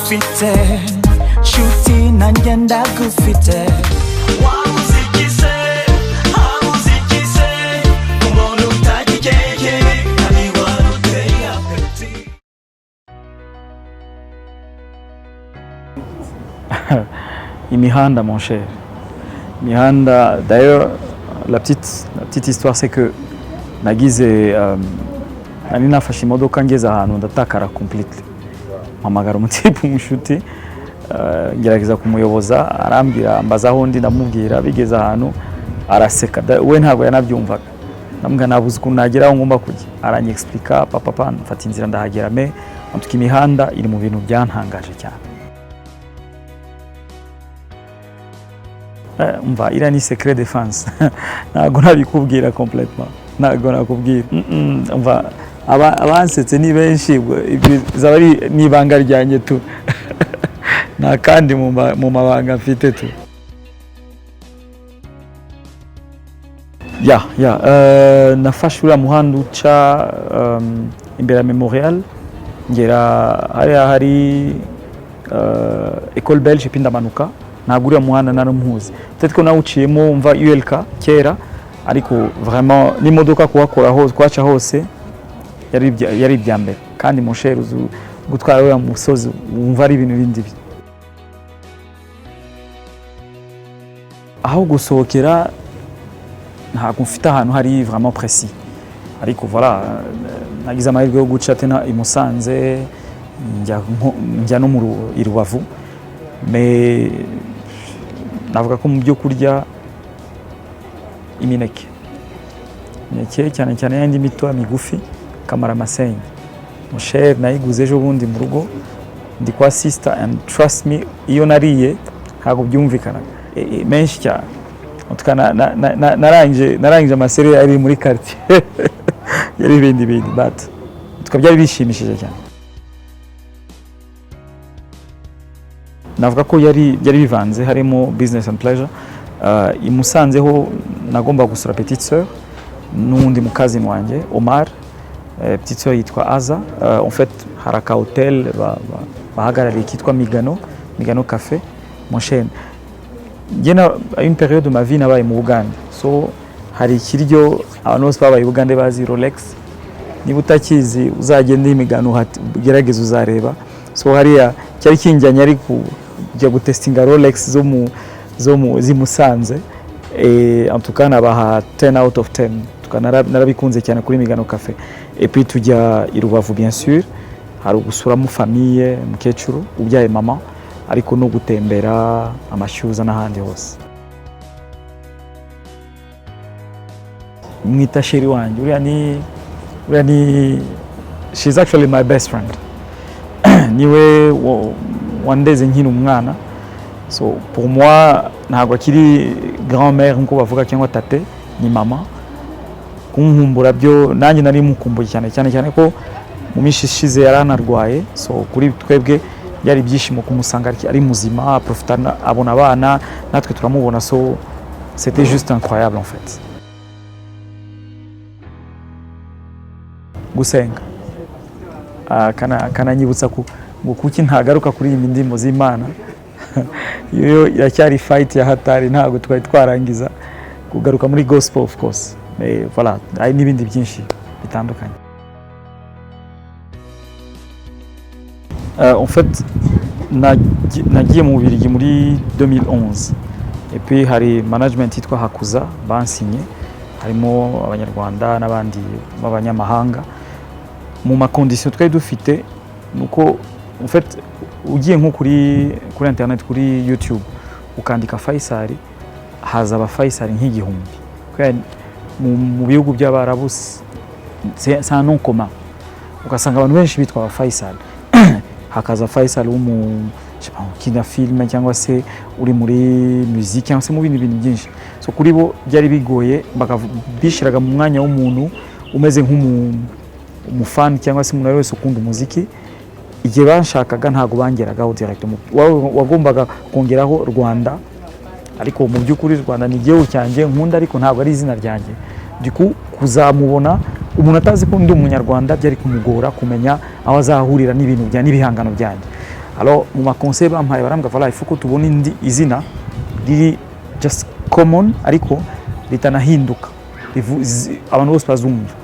Ndagufite nshuti, nanjye ndagufite. Wabuze iki se? Habuze iki se? Umuntu utagikeye kandi wari uteye appétit. Imihanda, mon cher. Imihanda, d'ailleurs, la petite histoire, c'est que nagize nari nafashe imodoka, ngeze ahantu ndatakara completely, mpamagara umutipe, umushuti, ngerageza kumuyoboza, arambwira, mbaza aho ndi, ndamubwira, bigeze ahantu araseka. We ntabwo yanabyumvaga. Ndamubwira nabuze ukuntu nagera aho ngomba kujya, aranyexplica, papa pa mfata inzira ndahagera. Mais en tout cas, imihanda iri mu bintu byantangaje cyane. Umva, iriya ni secret défense, ntabwo nabikubwira complètement, ntabwo nakubwira. Umva, abansetse ni benshi, ubwo ibyo zaba ari n'ibanga ryanjye tu, nta kandi mu mabanga mfite tu. Ya, nafashe uriya muhanda uca imbere ya Memorial, ngera hariya hari École Belge, puis ndamanuka. Ntabwo uriya muhanda naramuhuzi, peut-être ko nawuciyemo mva ULK kera, ariko vraiment n'imodoka kuhakora hose, kuhaca hose yari ibya mbere. Kandi mon cher, uzi gutwara uriya musozi, wumva ari ibintu bindi. Aho gusohokera ntabwo mfite ahantu hari vraiment précis, ariko voilà, nagize amahirwe yo guca tena i Musanze, njya no i Rubavu. Mais navuga ko mu byo kurya, imineke, imineke cyane cyane y'indi mito migufi, kamaramasenyi, mon cher, nayiguze ejo bundi mu rugo ndi kwa sister, and trust me, iyo nariye ntabwo byumvikanaga. Menshi cyane. En tout cas, narangije amaseri yari muri quartier, yari ibindi bindi, but en tout cas byari bishimishije cyane. Navuga ko yari bivanze, harimo business and pleasure. I Musanze ho nagomba gusura petite sœur n'uwundi mu cousin wanjye Omar. Petite sœur yitwa Aza. En fait, hari aka hotel bahagarariye kitwa Migano, Migano Café. Mon cher, njye na une période de ma vie nabaye mu Bugande, so hari ikiryo abantu bose babaye i Bugande bazi, Rolex. Niba utakizi, uzagende imigano ugerageze, uzareba. So hariya cyari kinjyanye ari kujya gutestinga Rolex zo mu z'i Musanze. En tout cas, nabaha 10 out of 10. En tout cas, narabikunze cyane kuri Migano Café. Et puis tujya i Rubavu, bien sûr, hari ugusuramo famille, mukecuru ubyaye mama, ariko no gutembera amashyuza n'ahandi hose. Mwita chérie wanjye, uriya ni she's actually my best friend, niwe wandeze nkiri umwana. So pour moi ntabwo akiri grand mère nkuko bavuga cyangwa tate, ni mama. Kunkumbura byo nanjye nari mukumbuye cyane cyane cyane ko mu minsi ishize yari anarwaye. So kuri twebwe byari ibyishimo kumusanga ari muzima, aprofita abona abana, natwe turamubona. So c'était juste incroyable, en fait. Gusenga. Akananyibutsa ngo kuki ntagaruka kuri iyi ndimo z'Imana. Iyo iracyari fight ya hatari, ntabwo twari twarangiza kugaruka muri gospel, of course. Mais voilà, hari n'ibindi byinshi bitandukanye. En fait, nagiye mu Bubiligi muri 2011, et puis hari management yitwa Hakuza bansinye, harimo Abanyarwanda n'abandi b'abanyamahanga. Mu ma conditions twari dufite nuko, en fait, ugiye nko kuri internet, kuri YouTube, ukandika Faisal, haza aba Faisal nk'igihumbi, kubera mu bihugu by'Abarabu c'est un nom commun, ugasanga abantu benshi bitwa aba Faisal. Hakaza Faisal w'umu, je sais pas, ukina film cyangwa se uri muri musique cyangwa se mu bindi bintu byinshi. So kuri bo byari bigoye, bishyiraga mu mwanya w'umuntu umeze nk'umufani cyangwa se umuntu wese ukunda umuziki. Igihe banshakaga ntabwo bangeragaho direct. Wagombaga kongeraho Rwanda, ariko mu by'ukuri Rwanda ni igihugu cyanjye nkunda, ariko ntabwo ari izina ryanjye. Du coup, kuzamubona umuntu atazi ko ndi Umunyarwanda byari kumugora kumenya aho azahurira n'ibintu bya n'ibihangano byanjye. Alors mu ma conseil bampaye, barambwira: "Voilà, il faut ko tubona indi izina riri just common ariko ritanahinduka, abantu bose bazumva."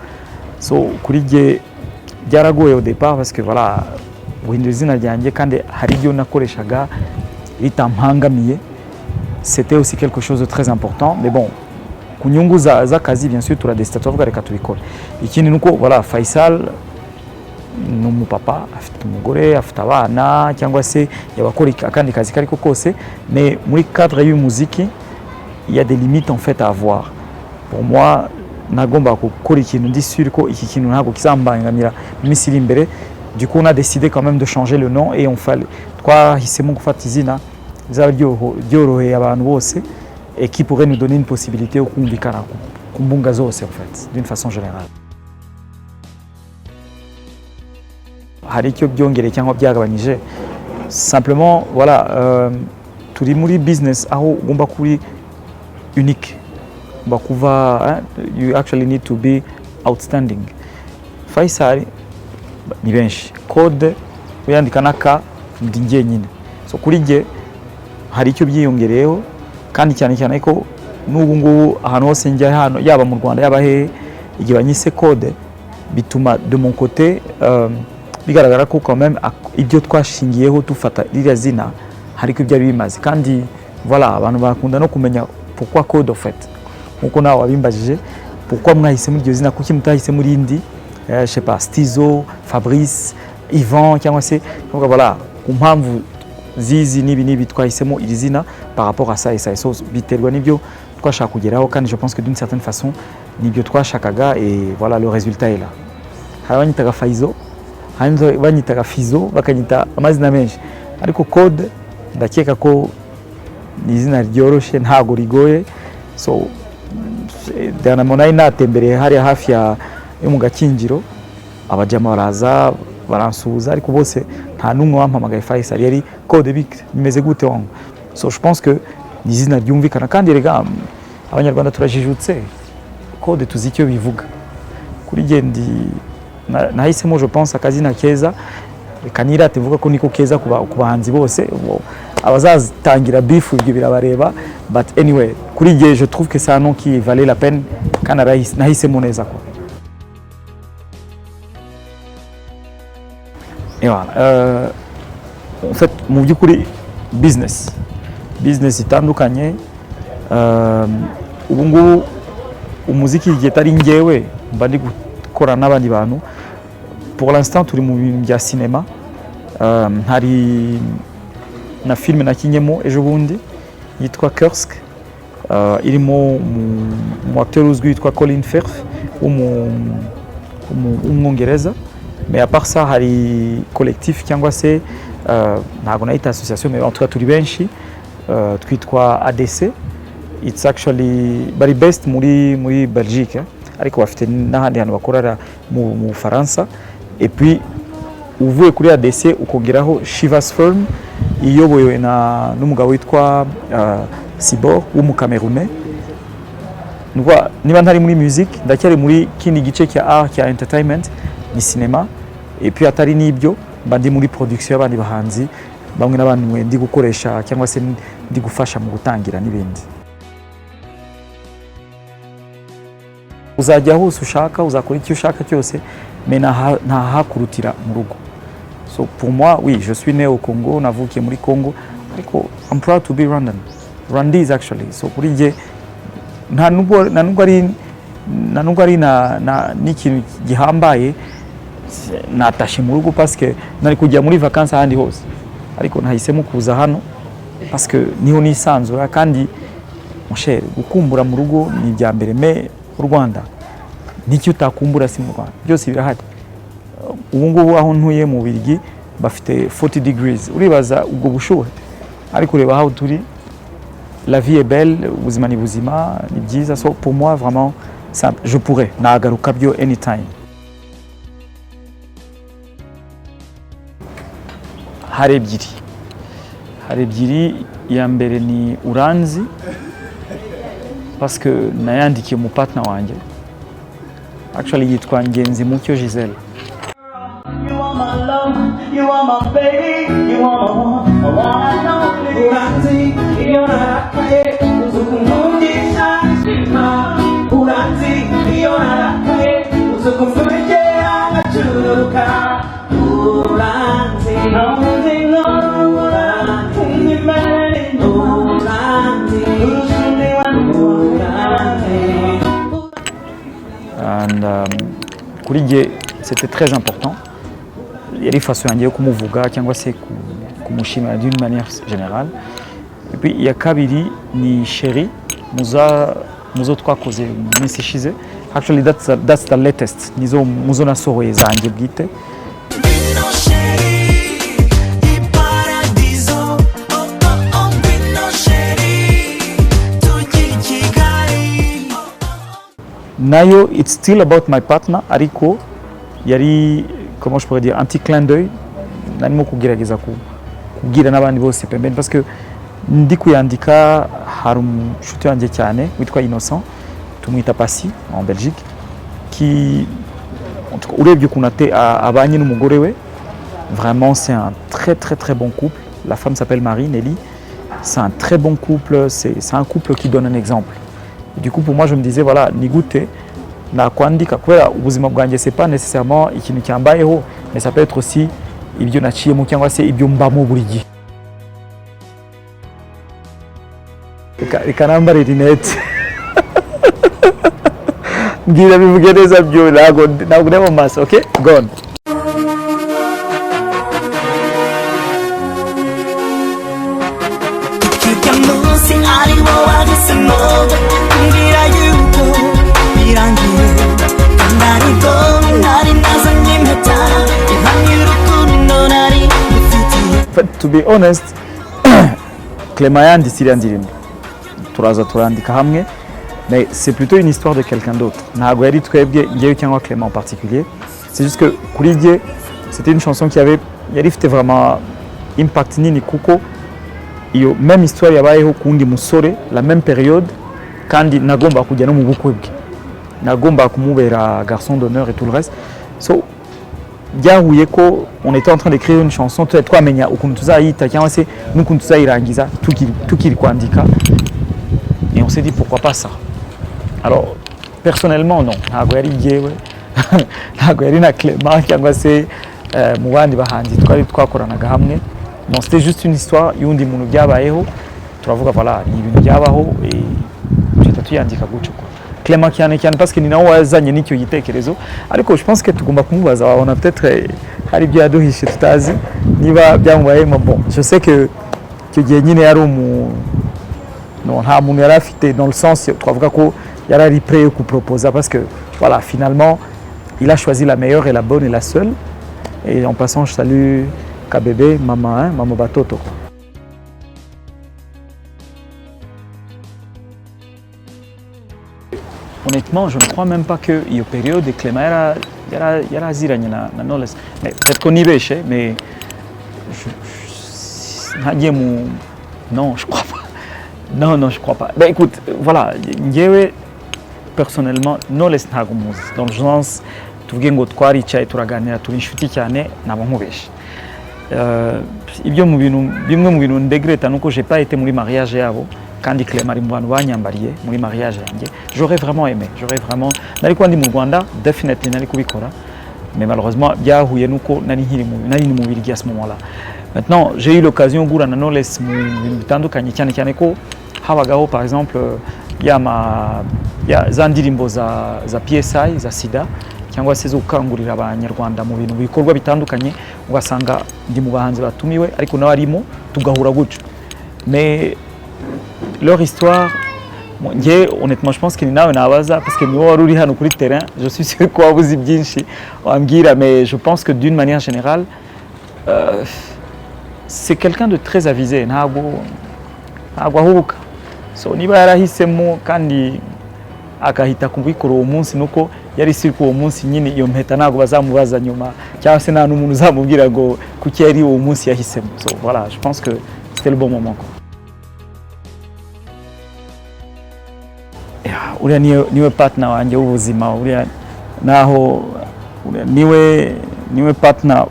So kuri jye byaragoye au départ parce que voilà, guhindura izina ryanjye kandi hari ibyo nakoreshaga ritampangamiye, c'était aussi quelque chose de très important. Mais bon, ku nyungu z'akazi, bien sûr, turadesita, turavuga reka tubikore. Ikindi nuko voilà, Faisal ni umupapa, afite umugore, afite abana, cyangwa se yaba akora akandi kazi kariko kose, mais muri cadre y'umuziki il y a des limites en fait à avoir. Pour moi, nagomba gukora ikintu ndi sûr ko iki kintu ntabwo kizambangamira mu minsi iri imbere. Du coup, on a décidé quand même de changer le nom et on fallait, twahisemo gufata izina rizaba ryoroheye abantu bose et qui pourrait nous donner une possibilité yo kumvikana ku mbunga zose en fait, d'une façon générale. Hari icyo byongereye cyangwa byagabanyije? Simplement voilà, turi muri business aho ugomba kuri unique, ugomba kuva, hein, you actually need to be outstanding. Faisal ni benshi, Kode uyandika na K, ndi njyenyine. So kuri jye hari icyo byiyongereyeho, kandi cyane cyane ko n'ubu ngubu ahantu hose njya hano, yaba mu Rwanda, yaba hehe, igihe banyise Kode, bituma de mon côté bigaragara ko quand même ibyo twashingiyeho dufata ririya zina hari ko byari bimaze. Kandi voilà, abantu bakunda no kumenya pourquoi Code en fait, nkuko nawe wabimbajije: "Pourquoi mwahisemo iryo zina? Kuki mutahisemo irindi, je sais pas, Stizo, Fabrice, Ivan?" Cyangwa se kuvuga: "Voilà, ku mpamvu zizi n'ibi n'ibi twahisemo iri zina par rapport à ça et ça et ça." Biterwa n'ibyo twashaka kugeraho, kandi je pense que d'une certaine façon nibyo twashakaga et voilà, le résultat est là. Hari abanyitaga Faizo, hari banyitaga Fizo, bakanyita amazina menshi, ariko Code ndakeka ko ni izina ryoroshe, ntago rigoye. So dernièrement nari natembereye hariya hafi yo mu Gakinjiro, abajama baraza baransuhuza, ariko bose nta n'umwe wampamagaye Faisal, yari "Code, bik bimeze gute wangu?" So je pense que ni izina ryumvikana, kandi rega Abanyarwanda turajijutse, Code tuzi icyo bivuga. Kuri jye ndi nahisemo, je pense, akazina keza. Reka nirate mvuga ko niko keza ku bahanzi bose. Abazatangira beef ibyo birabareba, but anyway, kuri jye je trouve que c'est un nom qui valait la peine kandi nahisemo neza quoi. Et voilà. En fait, mu by'ukuri business itandukanye, ubu ngubu umuziki igihe atari njyewe, mba ndi gukora n'abandi bantu. Pour l'instant turi mu bintu bya cinéma. Hari na filime nakinyemo ejo bundi yitwa Kursk, irimo umu acteur uzwi witwa Colin Firth w'Umwongereza. Mais à part ça, hari collectif cyangwa se ntabwo nayita association, mais en tout cas turi benshi, twitwa ADC. It's actually bari best muri Belgique, eh? Ariko bafite n'ahandi hantu bakorera mu Bufaransa. Et puis uvuye kuri ADC ukongeraho Shivas Firm iyobowe na n'umugabo witwa Sibor w'Umukamerune. Ni ukuvuga, niba ntari muri music, ndacyari muri kindi gice cya art, cya entertainment, ni cinéma. Et puis atari n'ibyo, mba ndi muri production y'abandi bahanzi bamwe na bamwe ndi gukoresha cyangwa se ndi gufasha mu gutangira n'ibindi. Uzajya hose ushaka, uzakora icyo ushaka cyose, mais ntahakurutira mu rugo. So pour moi, oui, je suis né au Congo, navukiye muri Congo, ariko I'm proud to be Rwandan, Rwandese actually. So kuri njye nta nubwo ari na n'ikintu gihambaye natashe mu rugo, parce que nari kujya muri vacances ahandi hose, ariko nahisemo kuza hano parce que niho nisanzura. Kandi mon cher, gukumbura mu rugo ni ibya mbere, mais u Rwanda n'icyo utakumbura si mu Rwanda, byose birahari. Ubu ngubu aho ntuye mu Bubiligi bafite 40 degrees, uribaza ubwo bushuhe, ariko ureba aho turi, la vie est belle, ubuzima ni buzima, ni byiza. So pour moi vraiment simple, je pourrais nagaruka byo anytime. Hari ebyiri. Iya mbere ni Uranzi, parce que nayandikiye umupartner wanjye, actually yitwa Ngenzi Mucyo Giselle. You are my love, you are my baby, you are Kuri jye c'était très important, yari façon yanjye yo kumuvuga cyangwa se kumushimira d'une manière générale. Et puis iya kabiri ni Chéri, muza muzo twakoze mu minsi ishize. Actually, that's the latest, nizo muzo nasohoye zanjye bwite. Ngwino chérie, iparadizo. Oh oh oh, ngwino chérie, tujye i Kigali. Nayo it's still about my partner, ariko yari, comment je pourrais dire, un petit clin d'œil narimo kugerageza kubwira n'abandi bose pembeni, parce que ndi kuyandika hari umushuti wanjye cyane witwa Innocent, tumwita Pasi en Belgique, qui, en tout cas, urebye ukuntu abanye n'umugore we, vraiment c'est un très très très bon couple. La femme s'appelle Marie Nelly, c'est un très bon couple, c'est un couple qui donne un exemple. Et du coup, pour moi, je me disais, voilà, ni gute nakwandika, kubera ubuzima bwanjye c'est pas nécessairement ikintu cyambayeho, mais ça peut être aussi ibyo naciyemo cyangwa se ibyo mbamo buri gihe. Reka nambare rinete, mbwira bivuge neza byo, ntabwo ndeba mu maso. Okay, gone. Kirya munsi ari wowe wahisemo kumbwira yuko birangiye, kandi ariko nari nazanye impeta ihamya urukundo nari ngufitiye. En fait, to be honest, Clément yanditse iriya ndirimbo, turaza turandika hamwe, mais c'est plutôt une histoire de quelqu'un d'autre. Ntabwo yari twebwe, njyewe cyangwa Clément en particulier. C'est juste que kuri jye c'était une chanson qui avait, yari ifite vraiment impact nini, kuko iyo même histoire yabayeho ku wundi musore, la même période, kandi nagomba kujya no mu bukwe bwe, nagomba kumubera garçon d'honneur et tout le reste. So byahuye ko on était en train d'écrire une chanson, tutari twamenya ukuntu tuzayita cyangwa se n'ukuntu tuzayirangiza, tukiri kwandika, et on s'est dit: pourquoi pas ça? Alors personnellement, non, ntabwo yari jyewe, ntabwo yari na Clément cyangwa se mu bandi bahanzi twari twakoranaga hamwe. Non, c'était juste une histoire y'undi muntu byabayeho. Turavuga, voilà, ni ibintu byabaho, et tuhita tuyandika gutyo quoi. Clément cyane cyane, parce que ni nawe wazanye n'icyo gitekerezo, ariko je pense que tugomba kumubaza, wabona peut-être hari ibyo yaduhishe tutazi niba byamubayemo. Bon, je sais que icyo gihe nyine yari umu, non, nta muntu yari afite, dans le sens twavuga ko yari ari prêt yo kuproposa, parce que voilà, finalement il a choisi la meilleure et la bonne et la seule. Et en passant, je salue KBB, mama, hein, mama batoto quoi. Honnêtement, je ne crois même pas que iyo période Clément yaraziranye na Knowless. Mais peut-être ko nibeshe, mais ntagiye mu, non, je crois pas. Non, non, je crois pas. Ben écoute, voilà, njyewe personnellement Knowless ntabwo muzi. Dans le sens tuvuge ngo twaricaye turaganira, turi inshuti cyane, ntabwo nkubeshe. Ibyo mu bintu bimwe mu bintu ndegreta nuko j'ai pas été muri mariage yabo, kandi Clément ari mu bantu banyambariye muri mariage yanjye. J'aurais vraiment aimé, j'aurais vraiment, nari kuba ndi mu Rwanda, definitely nari kubikora, mais malheureusement byahuye nuko nari mu Bubiligi à ce moment-là. Maintenant, j'ai eu l'occasion guhura na Knowless mu bintu bitandukanye, cyane cyane ko habagaho par exemple ya ma ya za ndirimbo za PSI, za sida, cyangwa se zo gukangurira Abanyarwanda mu bintu bikorwa bitandukanye, ugasanga ndi mu bahanzi batumiwe, ariko nawe arimo, tugahura gutyo. Mais leur histoire, bon, njye honnêtement je pense que ni nawe nabaza, parce que niwe wari uri hano kuri terrain, je suis sûr ko waba uzi byinshi wambwira. Mais je pense que d'une manière générale, c'est quelqu'un de très avisé, ntabwo ahubuka. So niba yarahisemo kandi akahita kubikora uwo munsi, nuko yari sûr ko uwo munsi nyine iyo mpeta ntabwo bazamubaza nyuma, cyangwa se nta n'umuntu uzamubwira ngo kuki yari uwo munsi yahisemo. So voilà, je pense que c'était le bon moment quoi. Yeah, uriya niwe partner wanjye w'ubuzima, uriya naho uriya niwe partner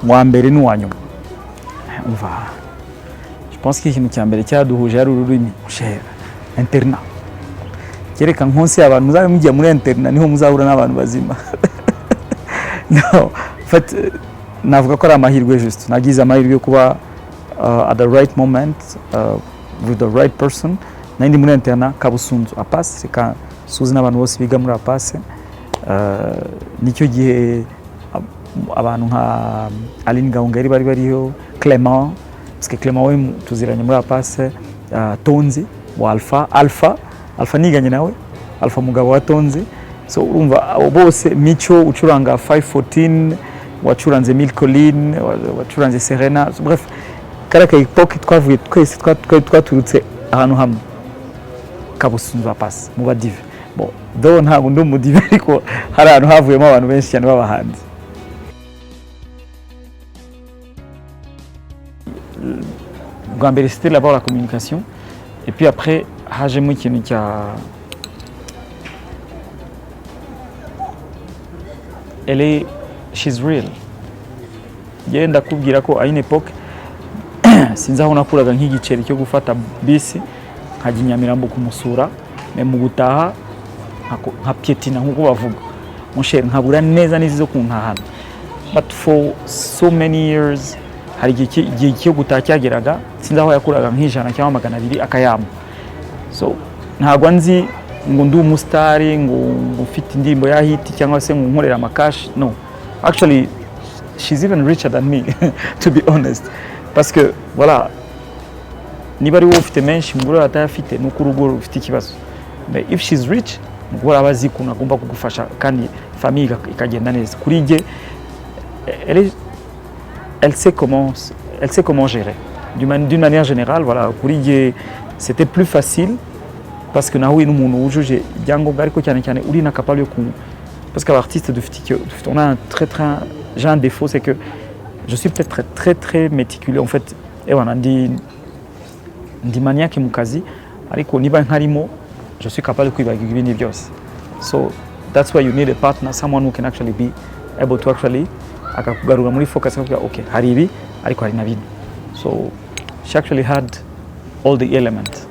wa mbere n'uwa nyuma. Umva, je pense ko ikintu cya mbere cyaduhuje ari ururimi. Cher, internat, kereka nkonsi abantu muzabe mujya muri internat, niho muzahura n'abantu bazima. No, en fait, navuga ko ari amahirwe, juste nagize amahirwe yo kuba at the right moment with the right person. Nari ndi muri internat Kabusunzu, APAS, reka suzi n'abantu bose biga muri APAS. Nicyo gihe abantu nka Aline Gahongayire bari bariho, Clement, parce que Clement we tuziranye muri APACE, Tonzi wa Alpha, Alpha niganye nawe, Alpha mugabo wa Tonzi. So urumva abo bose, Mico ucuranga 514, wacuranze Mille Collines, wacuranze Serena. So, bref, kariya ka époque twavuye twese, twari twaturutse ahantu hamwe, Kabusunzu APACE, mu badive. Bon, do ntabwo ndi umudive, ariko hari ahantu havuyemo abantu benshi cyane b'abahanzi. Bwa mbere, c'était d'abord la communication et puis après hajemo ikintu cya elle est she's real. Njyewe ndakubwira ko à une époque sinzi aho nakuraga nk'igiceri cyo gufata bisi nkajya i Nyamirambo kumusura, mais mu gutaha nka piétina nk'uko bavuga, mon cher, nkabura neza n'izi zo kuntahana. But for so many years, hari igihe igihe cyo gutaha cyageraga, sinzi aho yakuraga nk'ijana cyangwa 200 akayampa. So ntabwo nzi ngo ndi umusitari, ngo mfite indirimbo ya hit, cyangwa se ngo nkorera amakashi. No, actually she's even richer than me, to be honest, parce que voilà, niba ari wowe ufite menshi, umugore wawe atayafite, ni uko urugo rufite ikibazo. But if she's rich, umugore aba azi ukuntu agomba kugufasha kandi famille ikagenda neza. Kuri jye, elle sait comment gérer d'une manière générale. Voilà, kuri jye c'était plus facile parce que nahuye n'umuntu wujuje ibyangombwa, ariko cyane cyane uri na capable yo ku parce que artiste dufite icyo dufite, on a un très très j'ai un défaut, c'est que je suis peut-être très très méticuleux en fait. Et voilà, ndi maniaque mu kazi, ariko niba nkarimo, je suis capable de kwibagirwa ibindi byose. So that's why you need a partner, someone who can actually be able to actually akakugarura muri focus, akakubwira: "Okay, hari ibi, ariko hari na bino." So she actually had all the elements.